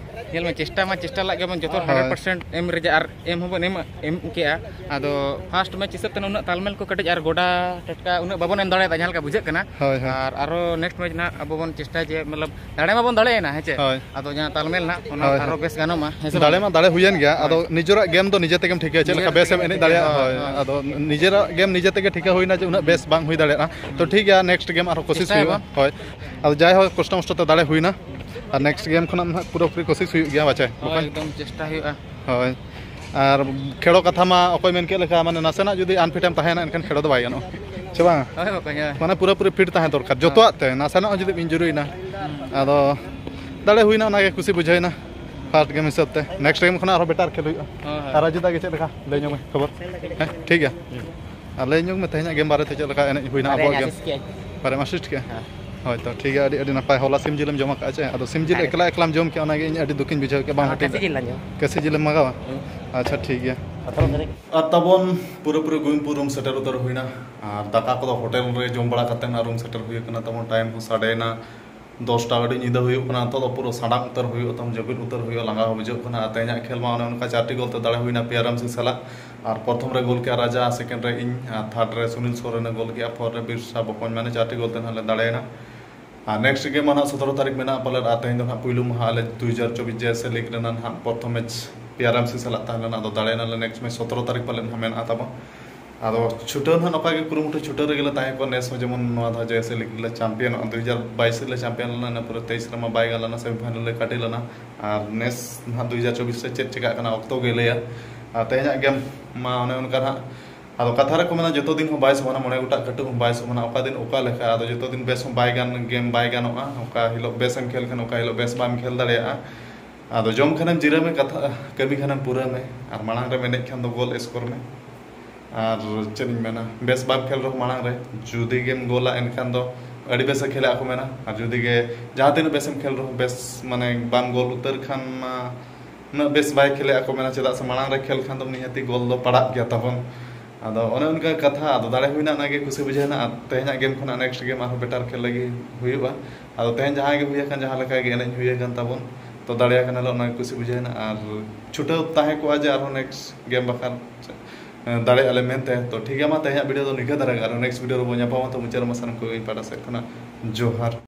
ᱧᱮᱞ ᱢᱮ, ᱪᱮᱥᱴᱟ ᱢᱟ ᱪᱮᱥᱴᱟ ᱞᱟᱜ ᱜᱮᱵᱚᱱ ᱡᱚᱛᱚ ᱦᱚᱲ ᱦᱳᱭ᱾ ᱦᱟᱱᱰᱨᱮᱰ ᱯᱟᱨᱥᱮᱱᱴ ᱮᱢ ᱨᱮᱭᱟᱜ ᱟᱨ ᱮᱢ ᱦᱚᱸᱵᱚᱱ ᱮᱢ, ᱮᱢ ᱠᱮᱜᱼᱟ᱾ ᱟᱫᱚ ᱯᱷᱟᱥᱴ ᱢᱮᱪ ᱦᱤᱥᱟᱹᱵ ᱛᱮ ᱩᱱᱟᱹᱜ ᱛᱟᱞᱢᱮᱞ ᱠᱚ ᱠᱟᱹᱴᱤᱡ ᱟᱨ ᱜᱚᱰᱟ ᱴᱟᱴᱠᱟ ᱩᱱᱟᱹᱜ ᱵᱟᱵᱚᱱ ᱮᱢ ᱫᱟᱲᱮᱭᱟᱫᱟ, ᱡᱟᱦᱟᱸ ᱞᱮᱠᱟ ᱵᱩᱡᱷᱟᱹᱜ ᱠᱟᱱᱟ᱾ ᱦᱳᱭ, ᱦᱳᱭ᱾ ᱟᱨ ᱟᱨᱚ ᱱᱮᱠᱥᱴ ᱢᱮᱪ ᱱᱟᱦᱟᱜ ᱟᱵᱚ ᱵᱚᱱ ᱪᱮᱥᱴᱟᱭᱟ ᱡᱮ, ᱢᱚᱛᱞᱚᱵ, ᱫᱟᱲᱮ ᱢᱟᱵᱚᱱ ᱫᱟᱲᱮᱭᱮᱱᱟ, ᱦᱮᱸ ᱪᱮ? ᱦᱳᱭ᱾ ᱟᱫᱚ ᱡᱟᱦᱟᱸ ᱛᱟᱞᱢᱮᱞ ᱱᱟᱦᱟᱜ, ᱚᱱᱟ ᱦᱳᱭ, ᱟᱨᱚ ᱦᱳᱭ᱾ ᱵᱮᱥ ᱜᱟᱱᱚᱜ ᱢᱟ, ᱦᱮᱸ ᱥᱮ ᱫᱟᱲᱮ ᱵᱟᱝ? ᱢᱟ ᱫᱟᱲᱮ ᱦᱩᱭᱮᱱ ᱜᱮᱭᱟ, ᱦᱳᱭ᱾ ᱟᱫᱚ ᱱᱤᱡᱮᱨᱟᱜ ᱜᱮᱢ ᱫᱚ ᱱᱤᱡᱮ ᱛᱮᱜᱮᱢ ᱴᱷᱤᱠᱟᱹᱭᱟ, ᱪᱮᱫ ᱞᱮᱠᱟ ᱱᱤᱡᱮ ᱵᱮᱥ ᱮᱢ ᱛᱮᱜᱮ ᱮᱱᱮᱡ ᱴᱷᱤᱠᱟᱹᱭᱟ, ᱫᱟᱲᱮᱭᱟᱜᱼᱟ᱾ ᱦᱳᱭ, ᱦᱳᱭ, ᱦᱳᱭ᱾ ᱦᱳᱭ᱾ ᱟᱫᱚ ᱱᱤᱡᱮᱨᱟᱜ ᱜᱮᱢ ᱱᱤᱡᱮ ᱛᱮᱜᱮ ᱴᱷᱤᱠᱟᱹ ᱦᱩᱭᱱᱟ ᱡᱮ ᱩᱱᱟᱹᱜ ᱵᱮᱥ ᱵᱟᱝ ᱦᱩᱭ ᱫᱟᱲᱮᱭᱟᱜᱼᱟ᱾ ᱛᱚ ᱦᱩᱸ᱾ ᱴᱷᱤᱠ ᱜᱮᱭᱟ, ᱱᱮᱠᱥᱴ ᱜᱮᱢ ᱟᱨᱦᱚᱸ ᱠᱳᱥᱤᱥ ᱪᱮᱥᱴᱟᱭᱟᱵᱚᱱ᱾ ᱦᱩᱭᱩᱜᱼᱟ᱾ ᱦᱳᱭ᱾ ᱟᱫᱚ ᱡᱟᱭᱦᱳᱠ, ᱠᱚᱥᱴᱚ ᱢᱚᱥᱴᱚ ᱛᱮ ᱫᱟᱲᱮ ᱦᱩᱭᱱᱟ᱾ ᱟᱨ ᱱᱮᱠᱥᱴ ᱜᱮᱢ ᱠᱷᱚᱱᱟᱜ ᱱᱟᱦᱟᱜ ᱯᱩᱨᱟᱹᱯᱩᱨᱤ ᱠᱳᱥᱤᱥ ᱦᱩᱭᱩᱜ ᱜᱮᱭᱟ, ᱵᱟᱪᱮ? ᱦᱳᱭ, ᱵᱚᱠᱚᱧ? ᱮᱠᱫᱚᱢ ᱪᱮᱥᱴᱟ ᱦᱩᱭᱩᱜᱼᱟ᱾ ᱦᱳᱭ᱾ ᱟᱨ ᱠᱷᱮᱲᱚ ᱠᱟᱛᱷᱟ ᱢᱟ ᱚᱠᱚᱭ ᱢᱮᱱ ᱠᱮᱫ ᱞᱮᱠᱟ, ᱢᱟᱱᱮ, ᱱᱟᱥᱮᱱᱟᱜ ᱡᱩᱫᱤ ᱟᱱᱯᱷᱤᱴ ᱮᱢ ᱛᱟᱦᱮᱸᱭᱮᱱᱟ, ᱮᱱᱠᱷᱟᱱ ᱠᱷᱮᱲᱚ ᱫᱚ ᱵᱟᱭ ᱜᱟᱱᱚᱜᱼᱟ᱾ ᱥᱮ ᱵᱟᱝ? ᱦᱳᱭ, ᱵᱚᱠᱚᱧ, ᱦᱳᱭ᱾ ᱢᱟᱱᱮ, ᱯᱩᱨᱟᱹᱯᱩᱨᱤ ᱯᱷᱤᱴ ᱛᱟᱦᱮᱸ ᱫᱚᱨᱠᱟᱨ᱾ ᱦᱳᱭ᱾ ᱡᱚᱛᱚᱣᱟᱜ ᱛᱮ, ᱱᱟᱥᱮᱱᱟᱜ ᱦᱚᱸ ᱡᱩᱫᱤᱢ ᱤᱱᱡᱩᱨᱤᱭᱮᱱᱟ, ᱦᱩᱸ᱾ ᱟᱫᱚ ᱫᱟᱲᱮ ᱦᱩᱭᱱᱟ, ᱚᱱᱟᱜᱮ ᱠᱩᱥᱤ ᱵᱩᱡᱷᱟᱹᱣᱮᱱᱟ᱾ ᱯᱷᱟᱥᱴ ᱜᱮᱢ ᱦᱤᱥᱟᱹᱵ ᱛᱮ᱾ ᱱᱮᱠᱥᱴ ᱜᱮᱢ ᱠᱷᱚᱱᱟᱜ ᱟᱨᱦᱚᱸ ᱵᱮᱴᱟᱨ ᱠᱷᱮᱞ ᱦᱩᱭᱩᱜᱼᱟ᱾ ᱦᱳᱭ, ᱦᱳᱭ᱾ ᱟᱨ ᱨᱟᱡᱤᱛᱟ ᱜᱮ ᱪᱮᱫ ᱞᱮᱠᱟ? ᱞᱟᱹᱭ ᱧᱚᱜ ᱢᱮ ᱠᱷᱚᱵᱚᱨ᱾ ᱦᱮᱸ, ᱴᱷᱤᱠ ᱜᱮᱭᱟ᱾ ᱦᱩᱸ᱾ ᱟᱨ ᱞᱟᱹᱭ ᱧᱚᱜ ᱢᱮ ᱛᱮᱦᱮᱧᱟᱜ ᱜᱮᱢ ᱵᱟᱨᱮᱛᱮ ᱪᱮᱫ ᱞᱮᱠᱟ ᱮᱱᱮᱡ ᱦᱩᱭᱱᱟ ᱵᱟᱨᱭᱟ ᱟᱵᱚᱣᱟᱜ ᱜᱮᱢ? ᱟᱥᱤᱥ ᱠᱮᱜᱼᱟᱭ᱾ ᱵᱟᱨᱭᱟᱢ ᱟᱥᱤᱥᱴ ᱠᱮᱜᱼᱟ? ᱦᱮᱸ᱾ ᱦᱳᱭ ᱛᱚ, ᱴᱷᱤᱠ ᱜᱮᱭᱟ, ᱟᱹᱰᱤ, ᱟᱹᱰᱤ ᱱᱟᱯᱟᱭ᱾ ᱦᱚᱞᱟ ᱥᱤᱢ ᱡᱤᱞᱮᱢ ᱡᱚᱢ ᱟᱠᱟᱫᱼᱟ ᱪᱮ? ᱟᱫᱚ ᱥᱤᱢ ᱡᱤᱞ ᱦᱮᱸ᱾ ᱮᱠᱞᱟ ᱮᱠᱞᱟᱢ ᱡᱚᱢ ᱠᱮᱜᱼᱟ, ᱚᱱᱟᱜᱮ ᱤᱧ ᱟᱹᱰᱤ ᱫᱩᱠᱤᱧ ᱵᱩᱡᱷᱟᱹᱣ ᱠᱮᱜᱼᱟ, ᱵᱟᱢ ᱦᱮᱸ, ᱦᱟᱹᱴᱤᱧ ᱠᱟᱹᱥᱤ ᱞᱮᱫᱼᱟ᱾ ᱡᱤᱞ ᱞᱟᱝ ᱡᱚᱢ᱾ ᱠᱟᱹᱥᱤ ᱡᱤᱞᱮᱢ ᱢᱟᱜᱟᱣᱟ? ᱦᱩᱸ᱾ ᱟᱪᱪᱷᱟ, ᱴᱷᱤᱠ ᱜᱮᱭᱟ᱾ ᱥᱚᱛᱨᱚ ᱛᱟᱹᱨᱤᱠᱷ᱾ ᱟᱨ ᱛᱟᱵᱚᱱ ᱯᱩᱨᱟᱹᱯᱩᱨᱤ ᱜᱳᱵᱤᱱᱫᱯᱩᱨ ᱨᱩᱢ ᱥᱮᱴᱮᱨ ᱩᱛᱟᱹᱨ ᱦᱩᱭᱱᱟ᱾ ᱟᱨ ᱫᱟᱠᱟ ᱠᱚᱫᱚ ᱦᱳᱴᱮᱞ ᱨᱮ ᱡᱚᱢ ᱵᱟᱲᱟ ᱠᱟᱛᱮ ᱱᱟᱜ ᱨᱩᱢ ᱥᱮᱴᱮᱨ ᱦᱩᱭ ᱟᱠᱟᱱᱟ᱾ ᱛᱟᱵᱚᱱ ᱴᱟᱭᱤᱢ ᱦᱚᱸ ᱥᱟᱰᱮᱭᱮᱱᱟ ᱫᱚᱥᱴᱟ ᱜᱟᱹᱰᱤ ᱧᱤᱫᱟᱹ ᱦᱩᱭᱩᱜ ᱠᱟᱱᱟ᱾ ᱱᱤᱛᱚᱜ ᱫᱚ ᱯᱩᱨᱟᱹ ᱥᱟᱰᱟᱝ ᱩᱛᱟᱹᱨ ᱦᱩᱭᱩᱜ ᱛᱟᱢ, ᱡᱟᱹᱯᱤᱫ ᱩᱛᱟᱹᱨ ᱦᱩᱭᱩᱜᱼᱟ, ᱞᱟᱸᱜᱟ ᱦᱚᱸ ᱵᱩᱡᱷᱟᱹᱜ ᱠᱟᱱᱟ᱾ ᱟᱨ ᱛᱮᱦᱮᱧᱟᱜ ᱠᱷᱮᱞ ᱢᱟ ᱚᱱᱮ ᱚᱱᱠᱟ ᱪᱟᱨᱴᱤ ᱜᱳᱞ ᱛᱮ ᱫᱟᱲᱮ ᱦᱩᱭᱱᱟ ᱯᱤ ᱟᱨ ᱮᱢ ᱥᱤ ᱥᱟᱞᱟᱜ᱾ ᱟᱨ ᱯᱨᱚᱛᱷᱚᱢ ᱨᱮ ᱜᱳᱞ ᱠᱮᱜᱼᱟ ᱨᱟᱡᱟ, ᱥᱮᱠᱮᱱᱰ ᱨᱮ ᱤᱧ, ᱟᱨ ᱛᱷᱟᱨᱰ ᱨᱮ ᱥᱩᱱᱤᱞ ᱥᱚᱨᱮᱱᱮ ᱜᱳᱞ ᱠᱮᱜᱼᱟ, ᱯᱷᱳᱨ ᱨᱮ ᱵᱤᱨᱥᱟ ᱵᱚᱠᱚᱧ, ᱢᱟᱱᱮ ᱪᱟᱨᱴᱤ ᱜᱳᱞ ᱛᱮ ᱱᱟᱦᱟᱜ ᱞᱮ ᱫᱟᱲᱮᱭᱮᱱᱟ᱾ ᱟᱨ ᱱᱮᱠᱥᱴ ᱜᱮᱢ ᱢᱟ ᱱᱟᱦᱟᱜ ᱥᱚᱛᱨᱚ ᱛᱟᱹᱨᱤᱠᱷ ᱢᱮᱱᱟᱜᱼᱟ ᱯᱟᱞᱮᱫ, ᱟᱨ ᱛᱮᱦᱮᱧ ᱫᱚ ᱱᱟᱦᱟᱜ ᱯᱩᱭᱞᱩ ᱢᱟᱦᱟ ᱟᱞᱮ ᱫᱩ ᱦᱟᱡᱟᱨ ᱪᱚᱵᱵᱤᱥ ᱡᱮ ᱮᱥ ᱮ ᱞᱤᱜᱽ ᱨᱮᱱᱟᱜ ᱱᱟᱦᱟᱜ ᱯᱨᱚᱛᱷᱚᱢ ᱢᱮᱪ ᱯᱤ ᱟᱨ ᱮᱢ ᱥᱤ ᱥᱟᱞᱟᱜ ᱛᱟᱦᱮᱸ ᱞᱮᱱᱟ, ᱟᱫᱚ ᱫᱟᱲᱮᱭᱮᱱᱟᱞᱮ᱾ ᱱᱮᱠᱥᱴ ᱢᱮᱪ ᱥᱚᱛᱨᱚ ᱛᱟᱹᱨᱤᱠᱷ ᱯᱟᱞᱮᱫ ᱱᱟᱦᱟᱜ ᱢᱮᱱᱟᱜᱼᱟ ᱛᱟᱵᱚᱱ᱾ ᱟᱫᱚ ᱪᱷᱩᱴᱟᱹᱣ ᱱᱟᱦᱟᱜ ᱱᱚᱝᱠᱟ ᱜᱮ ᱠᱩᱨᱩᱢᱩᱴᱩ ᱪᱷᱩᱴᱟᱹᱣ ᱨᱮᱜᱮ ᱞᱮ ᱛᱟᱦᱮᱸ ᱠᱚᱜᱼᱟ᱾ ᱱᱮᱥ ᱦᱚᱸ ᱡᱮᱢᱚᱱ ᱱᱚᱣᱟ ᱫᱷᱟᱣ ᱡᱮ ᱮᱥ ᱮ ᱞᱤᱜᱽ ᱨᱮᱞᱮ ᱪᱟᱢᱯᱤᱭᱟᱱᱚᱜᱼᱟ, ᱫᱩ ᱦᱟᱡᱟᱨ ᱵᱟᱭᱤᱥ ᱨᱮᱞᱮ ᱪᱟᱢᱯᱤᱭᱟᱱ ᱞᱮᱱᱟ, ᱤᱱᱟᱹ ᱯᱚᱨᱮ ᱛᱮᱭᱤᱥ ᱨᱮᱢᱟ ᱵᱟᱭ ᱜᱟᱱ ᱞᱮᱱᱟ, ᱥᱮᱢᱤ ᱯᱷᱟᱭᱱᱟᱞ ᱨᱮ ᱠᱟᱹᱴᱤᱡ ᱞᱮᱱᱟ᱾ ᱟᱨ ᱱᱮᱥ ᱱᱟᱦᱟᱜ ᱫᱩ ᱦᱟᱡᱟᱨ ᱪᱚᱵᱵᱤᱥ ᱨᱮ ᱪᱮᱫ ᱪᱮᱠᱟᱜ ᱠᱟᱱᱟ, ᱚᱠᱛᱚ ᱜᱮ ᱞᱟᱹᱭᱟ᱾ ᱟᱨ ᱛᱮᱦᱮᱧᱟᱜ ᱜᱮᱢ ᱢᱟ ᱚᱱᱮ ᱚᱱᱠᱟ ᱱᱟᱦᱟᱜ ᱟᱫᱚ ᱠᱟᱛᱷᱟ ᱨᱮᱠᱚ ᱢᱮᱱᱟ, ᱡᱚᱛᱚ ᱫᱤᱱ ᱦᱚᱸ ᱵᱟᱭ ᱥᱚᱢᱟᱱᱟ, ᱢᱚᱬᱮ ᱜᱚᱴᱟᱜ ᱠᱟᱹᱴᱩᱵ ᱦᱚᱸ ᱵᱟᱭ ᱥᱚᱢᱟᱱᱟ, ᱚᱠᱟ ᱫᱤᱱ ᱚᱠᱟ ᱞᱮᱠᱟ᱾ ᱟᱫᱚ ᱡᱚᱛᱚ ᱫᱤᱱ ᱵᱮᱥ ᱦᱚᱸ ᱵᱟᱭ ᱜᱟᱱ, ᱜᱮᱢ ᱵᱟᱭ ᱜᱟᱱᱚᱜᱼᱟ, ᱚᱠᱟ ᱦᱤᱞᱳᱜ ᱵᱮᱥᱮᱢ ᱠᱷᱮᱞ ᱠᱷᱟᱱ ᱚᱠᱟ ᱦᱤᱞᱳᱜ ᱵᱮᱥ ᱵᱟᱢ ᱠᱷᱮᱞ ᱫᱟᱲᱮᱭᱟᱜᱼᱟ᱾ ᱟᱫᱚ ᱡᱚᱢ ᱠᱷᱟᱱᱮᱢ ᱡᱤᱨᱟᱹ ᱢᱮ, ᱠᱟᱛᱷᱟ ᱠᱟᱹᱢᱤ ᱠᱷᱟᱱᱮᱢ ᱯᱩᱨᱟᱹ ᱢᱮ, ᱟᱨ ᱢᱟᱲᱟᱝ ᱨᱮᱢ ᱮᱱᱮᱡ ᱠᱷᱟᱱ ᱫᱚ ᱜᱳᱞ ᱥᱠᱳᱨ ᱢᱮ᱾ ᱟᱨ ᱪᱮᱫ ᱤᱧ ᱢᱮᱱᱟ, ᱵᱮᱥ ᱵᱟᱢ ᱠᱷᱮᱞ ᱨᱮᱦᱚᱸ ᱢᱟᱲᱟᱝ ᱨᱮ ᱡᱩᱫᱤ ᱜᱮᱢ ᱜᱳᱞᱟ, ᱮᱱᱠᱷᱟᱱ ᱫᱚ ᱟᱹᱰᱤ ᱵᱮᱥᱮ ᱠᱷᱮᱞᱟ ᱠᱚ ᱢᱮᱱᱟ᱾ ᱟᱨ ᱡᱩᱫᱤ ᱜᱮ ᱡᱟᱦᱟᱸ ᱛᱤᱱᱟᱹᱜ ᱵᱮᱥᱮᱢ ᱠᱷᱮᱞ ᱨᱮᱦᱚᱸ ᱵᱮᱥ, ᱢᱟᱱᱮ, ᱵᱟᱢ ᱜᱳᱞ ᱩᱛᱟᱹᱨ ᱠᱷᱟᱱ ᱢᱟ ᱩᱱᱟᱹᱜ ᱵᱮᱥ ᱵᱟᱭ ᱠᱷᱮᱞᱮᱜᱼᱟ ᱠᱚ ᱢᱮᱱᱟ, ᱪᱮᱫᱟᱜ ᱥᱮ ᱢᱟᱲᱟᱝ ᱨᱮ ᱠᱷᱮᱞ ᱠᱷᱟᱱ ᱫᱚ ᱱᱤᱦᱟᱹᱛᱤ ᱜᱳᱞ ᱫᱚ ᱯᱟᱲᱟᱜ ᱜᱮᱭᱟ ᱛᱟᱵᱚᱱ᱾ ᱟᱫᱚ ᱚᱱᱮ ᱚᱱᱠᱟ ᱠᱟᱛᱷᱟ, ᱟᱫᱚ ᱫᱟᱲᱮ ᱦᱩᱭᱱᱟ, ᱚᱱᱟᱜᱮ ᱠᱷᱩᱥᱤ ᱵᱩᱡᱷᱟᱹᱣᱱᱟ᱾ ᱟᱨ ᱛᱮᱦᱮᱧᱟᱜ ᱜᱮᱢ ᱠᱷᱚᱱᱟᱜ ᱱᱮᱠᱥᱴ ᱜᱮᱢ ᱟᱨᱦᱚᱸ ᱵᱮᱴᱟᱨ ᱠᱷᱮᱞ ᱞᱟᱹᱜᱤᱫ ᱦᱩᱭᱩᱜᱼᱟ᱾ ᱟᱫᱚ ᱛᱮᱦᱮᱧ ᱡᱟᱦᱟᱸ ᱜᱮ ᱦᱩᱭ ᱟᱠᱟᱱ, ᱡᱟᱦᱟᱸ ᱞᱮᱠᱟ ᱜᱮ ᱮᱱᱮᱡ ᱦᱩᱭ ᱟᱠᱟᱱ ᱛᱟᱵᱚᱱ, ᱛᱚ ᱫᱟᱲᱮᱭᱟᱜ ᱠᱟᱱᱟᱞᱮ, ᱚᱱᱟ ᱜᱮ ᱠᱷᱩᱥᱤ ᱵᱩᱡᱷᱟᱹᱣᱱᱟ᱾ ᱟᱨ ᱪᱷᱩᱴᱟᱹᱣ ᱛᱟᱦᱮᱸ ᱠᱚᱜᱼᱟ ᱡᱮ ᱟᱨᱦᱚᱸ ᱱᱮᱠᱥᱴ ᱜᱮᱢ ᱵᱟᱠᱷᱨᱟ ᱫᱟᱲᱮᱭᱟᱜᱼᱟ ᱞᱮ ᱢᱮᱱᱛᱮ᱾ ᱛᱚ ᱴᱷᱤᱠ ᱜᱮᱭᱟ, ᱢᱟ ᱛᱮᱦᱮᱧᱟᱜ ᱵᱷᱤᱰᱤᱭᱳ ᱫᱚ ᱱᱤᱝᱠᱟᱹ ᱫᱷᱟᱨᱟ ᱜᱮ, ᱟᱨᱦᱚᱸ ᱱᱮᱠᱥᱴ ᱵᱷᱤᱰᱤᱭᱳ ᱨᱮᱵᱚᱱ ᱧᱟᱯᱟᱢᱟ᱾ ᱛᱚ ᱢᱩᱪᱟᱹᱫ ᱨᱮᱢᱟ ᱥᱟᱱᱟᱢ ᱠᱚᱜᱮ ᱤᱧ ᱯᱟᱦᱴᱟ ᱥᱮᱫ ᱠᱷᱚᱱᱟᱜ ᱡᱚᱦᱟᱨ᱾